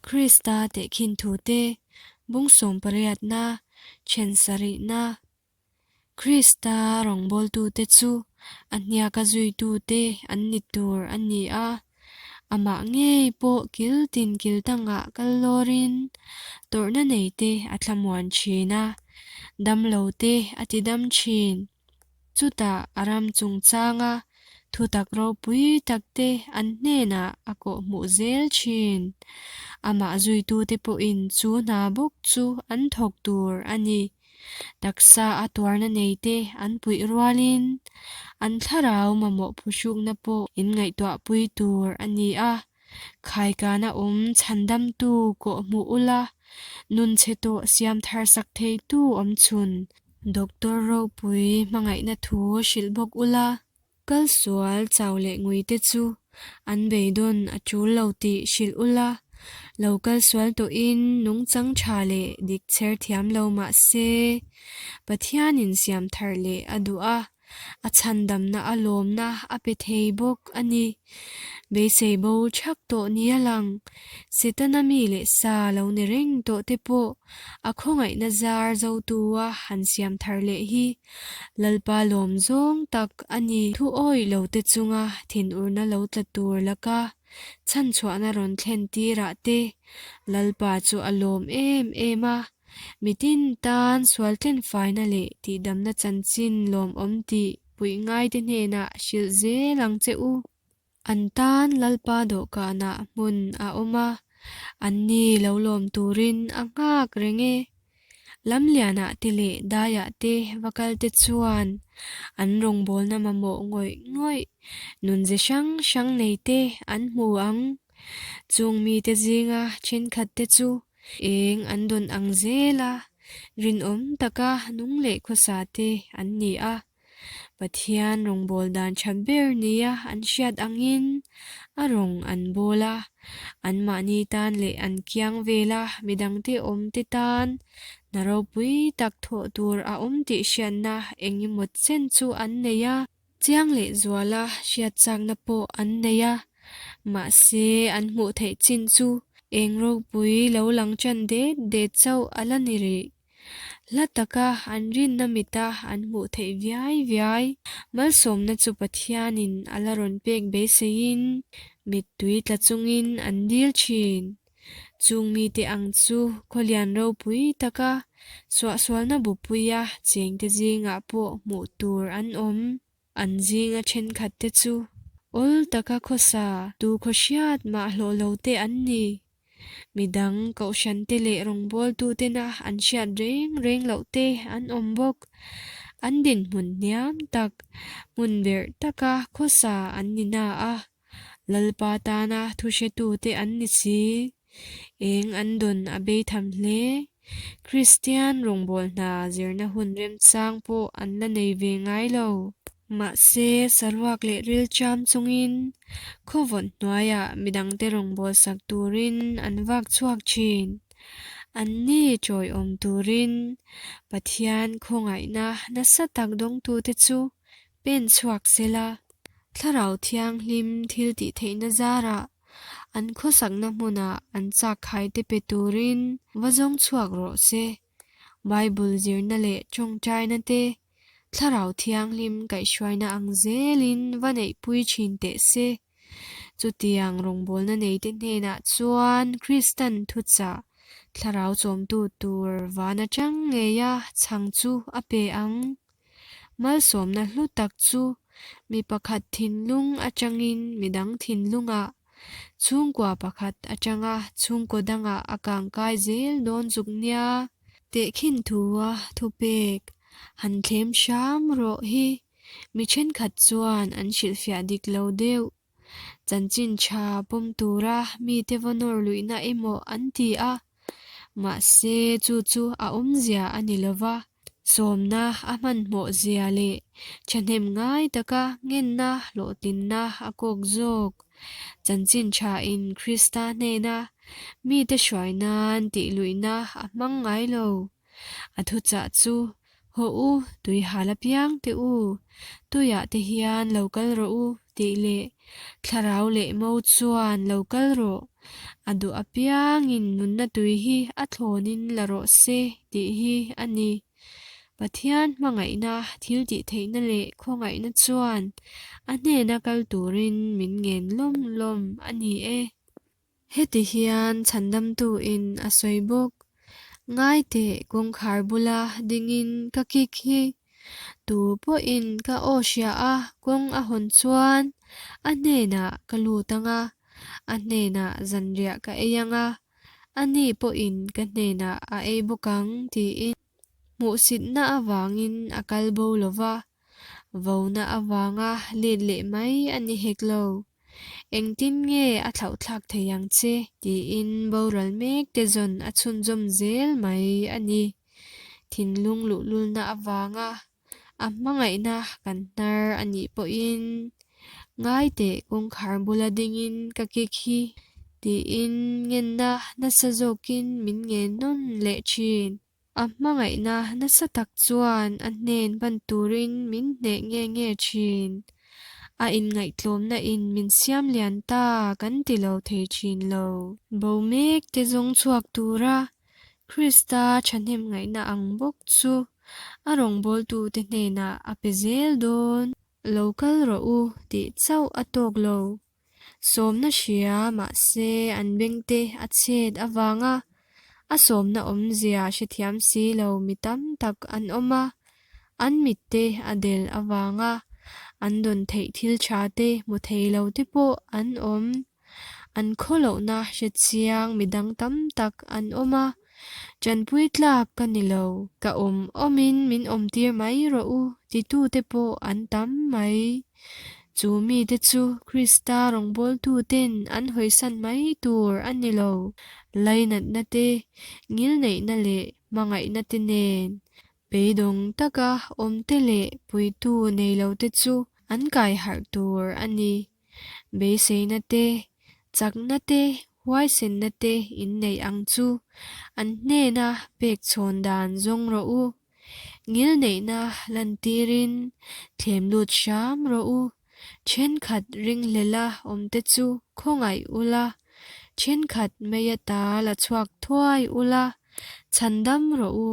Krista tehkhin thute bung sawmpariatna, then sarihna. Krista rawngbawltute chu a hniaka zuitute an ni tur a ni a, amah ngei pawh kil tin kil dangah kal lawrin tawrhna neite a thlamuan thin a, damlote a tidam thin. Chutah a ram chungchanga thutak ropui takte an hnenah a kawhhmuh zel thin. Amah zuitute pawhin chu hna bawk chu an thawk tur a ni. Taksa a tuarna neite an puih rualin an thlarau mamawh phuhrukna pawh inngaihtuahpui tur a ni a. Khaikana awm chhandamtu kawhhmuh ula, nun chhe tawh siam thar sak theitu awm chhun. Doctor ropui hmangaihna thu hrilh bawk ula, kal sual chau leh ngui te chu an beidawn a tul lo tih hrilh ula, lo kal sual tawhin nungchang tha leh dik chher thiam lo mah se, Pathianin siam thar leh a duh a. A chhandamna a lawmna a pe thei bawk a ni. Beisei bo thak tawh nia lang, Setana mi leh sa lo ni reng tawh te pawh a khawngaihna zar zotua han siam thar leh hi Lalpa lawm zawng tak a ni. Thu awih lo te chunga thinurna lo tla tur laka chhanchhuahna rawn thlen tirah te Lalpa chu a lawm em em a. Mitin tan sual tlenfaina leh tihdamna chanchin lawmawm tih puih ngaite hnenah hrilh zel ang che u. An tan Lalpa dawhkanah hmun a awm a, anni lo lawm turin a nghak reng e. Lamlianah te leh daiah te va kal te chuan an rawngbawlna mamawh ngawih ngawih nunze hrang hrang nei te an hmu ang. Chung mite zinga thenkhat te chu Eng an dawn ang zel a, rinawm taka nung leh khawsa te an ni a. Pathian rawngbâwl dan ṭha ber nia an hriat angin a rawng an bâwl a, anmahni tan leh an kiang vela midangte awmte tan hna ropui tak thawh tur a awm tih hriatna eng emaw chen chu an nei a. Chiang leh zuala hriat chakna pawh an nei a, mahse an hmuh theih chin chu eng ropui lo lang ṭan det det chauh a la ni rih. Hla taka an rinna mita an hmuh theih viai viai malsawmna chu Pathianin a la rawn pek beiseiin mittui tla chungin an dil ṭhin. Chung mite ang chu khawlian ropui taka suahsualna bupuia chengte zingah pawh hmuh tur an awm. An zinga thenkhatte chu awl taka khawsa tu khaw hriat mah hlawh lo te an ni. Midang kohhrante leh rawngbawltutena an hriat reng reng loh te an awm bawk. An dinhmun hniam tak, hmun berh taka khawsa an ni na a. Lalpa tana thuhretute an ni si. Eng an dawn a bei tham hle. Kristian rawngbâwl hna zirna hun remchang pawh an la nei ve ngai lo. Mahse, saruak leh rilṭam chungin khawvawt hnuaiah midangte rawngbâwl sak turin an vak chhuak ṭhin. Anni ṭawiawm turin Pathian khawngaihna nasa tak dawngtute chu pen chhuak sela, Thlarau Thianghlim thil tih theihna zarah an khawsakna hmunah an chak khaite pe turin va zawng chhuak rawh se. Bible zirna leh tawngtaina te Thlarau Thianghlim kaihhruaina ang zelin va neihpui thin teh se. Chutiang rawngbawlna neite hnenah chuan Kristan thuchah Thlarau chawmtu tur van atang ngeia chhang chu a pe ang. Malsawmna hlu tak chu mi pakhat thinlung atangin midang thinlungah, chhungkua pakhat atanga chhungkaw dangah a kangkai zel dawn zuk nia. Tehkhin thua thupek han thlem hram rawh hi mi thenkhat chuan an hrilhfiah dik lo deuh. Chanchin tha pawm tura mite va nawr luihna emaw an ti a, mahse chu chu a awmzia a ni lo va, sawmna a hmanhmawh zia leh thahnem ngai taka ngenna hlawhtlinna a kawk zawk. Chanchin thain Krista hnena mite hruai nan tih luihna a hmang ngai lo. A thuchah chu, Haw u, tui hal apiang teh u, tuiah te hian lo kal rawh u, tih leh Thlarau leh mo chuan lo kal rawh. A duh apiangin nunna tui hi a thlawnin la rawh se tih hi a ni. Pathian hmangaihna, thiltihtheihna leh khawngaihna chuan a hnena kal turin min ngen lawm lawm a ni e. Heti hian chhandamtuin a sawi bawk, Ngai teh kawngkhar bula dingin ka kik hi. Tu pawhin ka aw hria a kawng a hawn chuan a hnenah ka lut ang a, a hnenah zanriah ka ei ang a, ani pawhin ka hnenah a ei bawk ang tiin hmuhsitna avangin a kal bo lo va, vona avanga let leh mai a ni hek lo. Engtin nge a thlauhthlak thei ang che? Tiin boral mek te zawn a chhunzawm zel mai a ni. Thinlung luhlulna avanga a hmangaihna kan hnar a nih pawhin Ngaiteh kawngkhar bula dingin ka kik hi tiin ngenna nasa zawkin min ngen nawn leh thin. A hmangaihna nasa tak chuan a hnen pan turin min hneh nge nge thin. A inngaihtlawmna in min siam lian ta kan ti lo thei thin lo. Bo mek te zawng chhuak tura Krista thahnem ngaihna ang bawk chu a rawngbawltute hnenah a pe zel dawn. Lo kal rawh u tih chauh a tawk lo. Sawmna hria mahse an bengte a chhet avanga a sawmna awmzia hrethiam si lo mi tam tak an awm a, an mitte a del avanga an dawn theih thil tha te hmu thei lo te pawh an awm. An khawlohna hre chiang mi dang tam tak an awm a, Tanpui tlak ka ni lo, ka awm awmin min awmtir mai rawh u titute pawh an tam mai. Chu mite chu Krista rawngbawltuten an hawisan mai tur a ni lo. Lainatna te, ngilneihna leh hmangaihna te nen beidawng taka awmte leh puitu nei lote chu an kai harh tur a ni. Beiseina te, chakna te, huaisenna te in neih ang chu an hnena pek chhawn dan zawng rawh u. Ngilneihna lantirin thlem lut hram rawh u. Thenkhat ringhlela awmte chu khawngaih ula, thenkhat mei ata la chhuak thuai ula, chhandam rawh u.